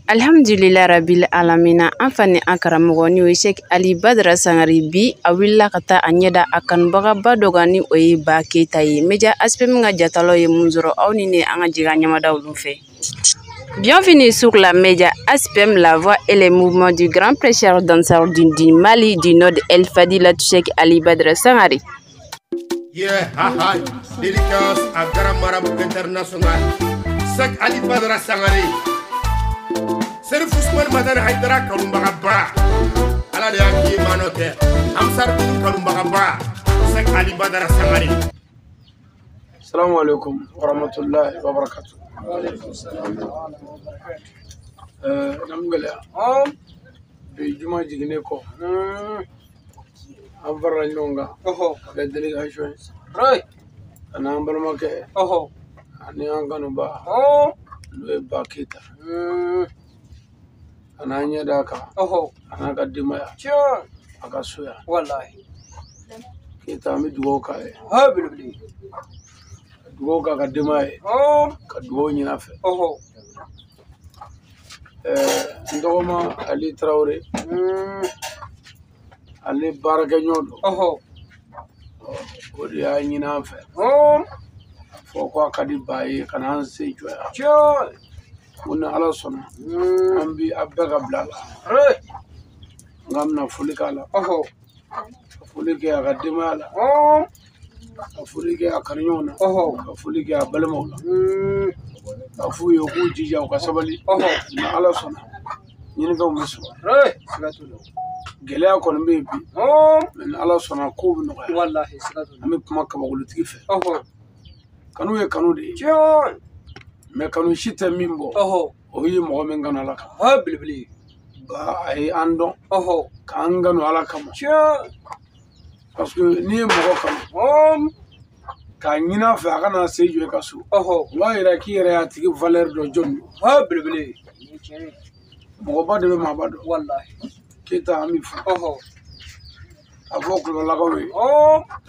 Alhamdulillah rabbil alamina an fa ni an karamɔgɔ ni o ye Sɛki Ali Badara Sangare bi a wulila ka taa a ɲɛda a kanubagaba dɔ kan ni o ye Ba Keyita ye. Média HPM ka jatalaw ye mun sɔrɔ aw ni ne an ka jɛ ka ɲamada olu fɛ. Bienvenue sur la Média HPM, la voix et les mouvements du grand prêcheur danseur du Mali du Nord El Fadila Cheikh Ali Badara Sangare. Yeah, ha ha, dédicace à Grand Marabout International, Cheikh Ali Badara Sangare. Serif Ousmane Madani Haidara kanubagaba Ala de y'a k'i ye maa nɔ tɛ Ansar Dine kanubagaba Cheikh Ali Badara Sangare. Assalamu alaikum wa rahmatullahi wa barakatuh. Wa alaikum salam wa barakatuh. Namgɛlɛya bi juma jiginnen kɔ an farala ɲɔgɔn kan ka kɛ délégation ye ka n'an balimakɛ ani an kanuba n'o ye Ba Keyita ka n'an ɲɛ d'a kan a n'a ka denbaya a ka so yan. Keyita an bɛ dugawu k'a ye, ka dugawu k'a ka denbaya ye, ka dugawu ɲini a fɛ. N dɔgɔma Ali Tarawele, ale baarakɛɲɔgɔn don, o de y'a ɲini an fɛ a fɔ ko a ka di Ba ye ka n'an se jɔ yan. Ko ni Ala sɔnna an bi a bɛɛ ka bila a la, nka an bɛna foli k'a la, ka foli kɛ a ka denbaya la, ka foli kɛ a kanuɲɔgɔnw na, ka foli kɛ a balimaw la, ka f'u ye u k'u jija u ka sabali, ni Ala sɔnna ɲinifɛnw bɛ sɔrɔ. Gɛlɛya kɔni bɛ yen bi, mɛ ni Ala sɔnna kow bɛ nɔgɔya. An bɛ kuma kabakolotigi fɛ. Kanu ye kanu de ye, mɛ kanu si tɛ min bɔ, o ye mɔgɔ min kanu Ala kama. Ba a ye an dɔn k'an kanu Ala kama, parce que n'i ye mɔgɔ kanu k'a ɲini a fɛ a kana se jɔ i ka so, o b'a yira k'i yɛrɛ y'a tigi valeur dɔn jɔn don. Mɔgɔba de bɛ maaba dɔn. Keyita an b'i fo. A fɔ Kulubalilakaw ye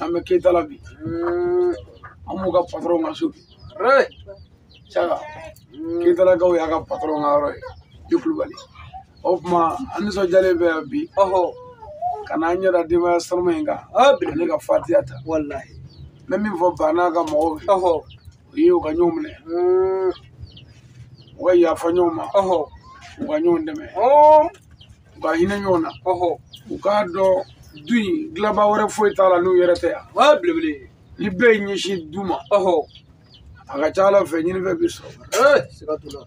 an bɛ Keyita la bi, an b'u ka patron ka so bi. Caka Keyitalakaw y'a ka patron ka yɔrɔ ye i Kulubali. O tuma an nisɔndiyalen bɛ yan bi ka n'an ɲɛ da denbaya sanuma in kan ani ka fatiya ta. N bɛ min fɔ Ba n'a ka mɔgɔw ye, o ye u ka ɲɔgɔn minɛ, u ka yafa ɲɔgɔn ma, u ka ɲɔgɔn dɛmɛ, u ka hinɛ ɲɔgɔn na, u k'a dɔn du in dilanba wɛrɛ foyi t'a la n'u yɛrɛ tɛ yan. Ni bɛɛ y'i ɲɛsin du ma, a ka ca Ala fɛ ɲinifɛn bɛ sɔrɔ.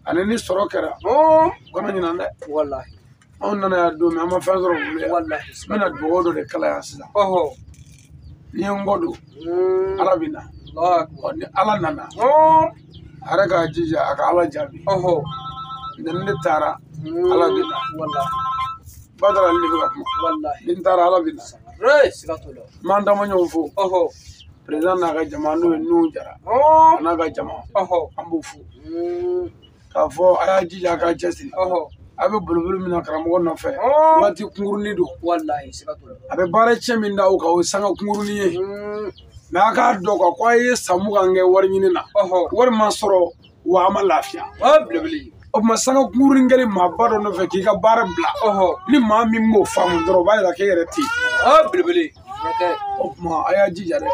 Ani ni sɔrɔ kɛra, u kana ɲinɛ dɛ. Anw nana yan don min an ma fɛn sɔrɔ u bolo yan. N bɛna dugawu dɔ de kalan yan sisan. N'i ye n kɔ don, Ala bɛ na. Ni Ala nana, a yɛrɛ k'a jija a ka Ala jaabi. Ni ne taara, Ala bɛ na. Badara ale de bɛ ka kuma. Ni n taara, Ala bɛ na. N b'an dama ɲɔgɔn fo. Président n'a ka jama n'o ye Nuhu Jara a n'a ka jama, an b'u fo k'a fɔ a y'a jija a k'a cɛsiri. A bɛ boliboli min na karamɔgɔ nɔfɛ, waati kunkurunin don. A bɛ baara cɛ min da o kan, o ye sanga kunkurunin ye. Mɛ a k'a dɔn kan ko a ye san 20 kɛ wari ɲini na, wari ma sɔrɔ wa a ma lafiya. O tuma sanga kunkurunin kɛlen maaba dɔ nɔfɛ k'i ka baara bila, ni maa min m'o faamu dɔrɔn o b'a yira k'e yɛrɛ tɛ yen. O tuma a y'a jija dɛ,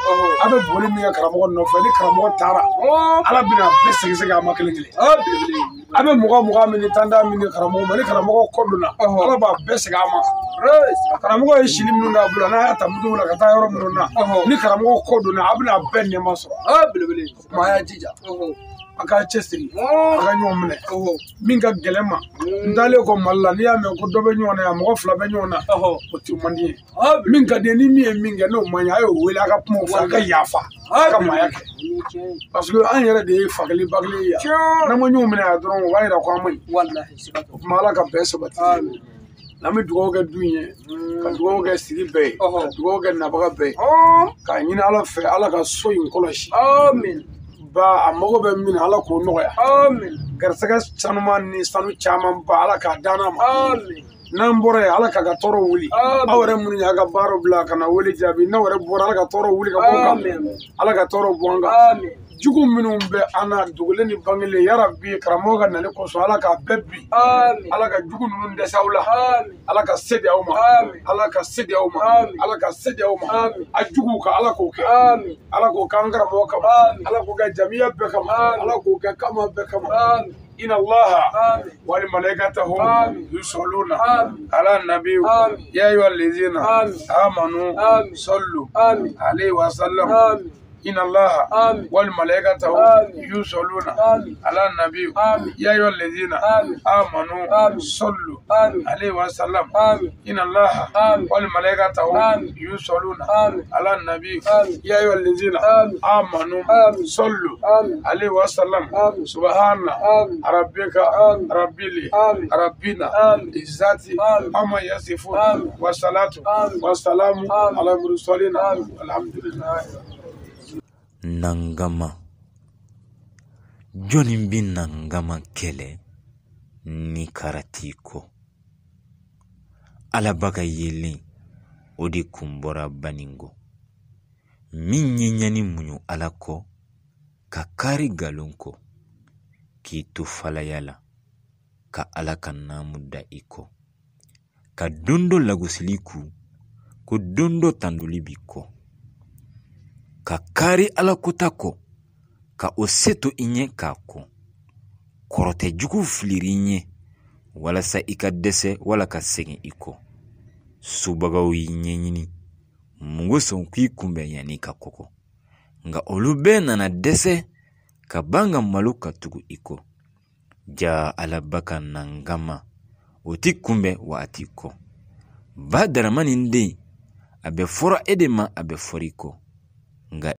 a bɛ boli min kɛ karamɔgɔ nɔfɛ, ni karamɔgɔ taara, Ala bɛna bɛɛ sɛgɛsɛgɛ a ma kelen kelen. A bɛ 20 min ni 10 min kɛ karamɔgɔ ma, ni karamɔgɔ kɔ donna, Ala b'a bɛɛ segin a ma. Karamɔgɔ ye sili minnu k'a bolo, n'a y'a ta moto la ka taa yɔrɔ minnu na, ni karamɔgɔ kɔ donna, a bɛna bɛɛ nɛma sɔrɔ. O tuma a y'a jija, a k'a cɛsiri, a ka ɲɔgɔn minɛ. Min ka gɛlɛn ma, n taalen kɔ Mali la, n'i y'a mɛn ko dɔ bɛ ɲɔgɔn na yan, mɔgɔ 2 bɛ ɲɔgɔn na, o tɛ man di ye. Min ka di ye, ni min ye min kɛ n'o man ɲi, a y'o wele, a ka kuma o fɛ, a ka yafa, a ka maaya kɛ. Parce que an yɛrɛ de ye fa kelen ba kelen ye yan. N'an ma ɲɔgɔn minɛ yan dɔrɔn, o b'a yira ko an man ɲi. O tuma Ala ka bɛn sabati. N'an bɛ dugawu kɛ du in ye, ka dugawu kɛ sigi bɛɛ ye, ka dugawu kɛ nabaga bɛɛ ye, k'a ɲini Ala fɛ, Ala ka so in kɔlɔsi. Ba a mago bɛ min na, Ala k'o nɔgɔya. Garisɛgɛ sanuman ni sanu caman ba, Ala k'a d'an ma. N'an bɔra yen, Ala k'a ka tɔɔrɔ wuli. Aw yɛrɛ minnu y'a ka baaraw bila ka na wele jaabi, n'aw yɛrɛ bɔra, Ala ka tɔɔrɔ wuli ka bɔ an kan. Ala ka tɔɔrɔ bɔ an kan. Jugu minnu bɛ an na dogolen ni bangelen yarabi karamɔgɔ ka nali kosɔn Ala k'a bɛɛ bin. Ala ka jugu ninnu dɛsɛ aw la. Ala ka se di aw ma. Ala ka se di aw ma. Ala ka se di aw ma. A juguw ka Ala k'o kɛ. Ala k'o k'an karamɔgɔ kama. Ala k'o kɛ jamiya bɛɛ kama. Ala k'o kɛ kama bɛɛ kama. إن الله والملائكته يصلون على النبي يا أيها الذين آمنوا صلوا عليه وسلم. إن الله والملائكته يصلون على النبي يا أيها الذين آمنوا صلوا عليه وسلم. إن الله والملائكته يصلون على النبي يا أيها الذين آمنوا صلوا عليه وسلم. سبحان ربك رب ربنا عزة عما يصفون والصلاة والسلام على المرسلين الحمد لله. Nangama. Jɔnni bi nangama kɛlɛ ni karati kɔ? Alaba ka yelen o de kun bɔra Baningo. Min ye ɲani muɲu Ala kɔ ka kari nkalon kɔ k'i to falaya la ka Ala ka naamu da i kɔ ka don dɔ lagosili ku ko don dɔ tandoli b'i kɔ ka kari Ala kota kɔ ka o se to i ɲɛ k'a kɔ kɔrɔtɛ jugu filiri i ɲɛ walasa i ka dɛsɛ wala ka segin i kɔ. Subagaw y'i ɲɛɲini mun sɔn k'i kunbɛn yanni ka kɔgɔ nka olu bɛɛ nana dɛsɛ ka ban ka malo ka tugu i kɔ. Ja Alaba ka nangama o ti kunbɛn wa a t'i kɔ. Ba Daramani den a bɛ fɔra e de ma a bɛ fɔra i kɔ nka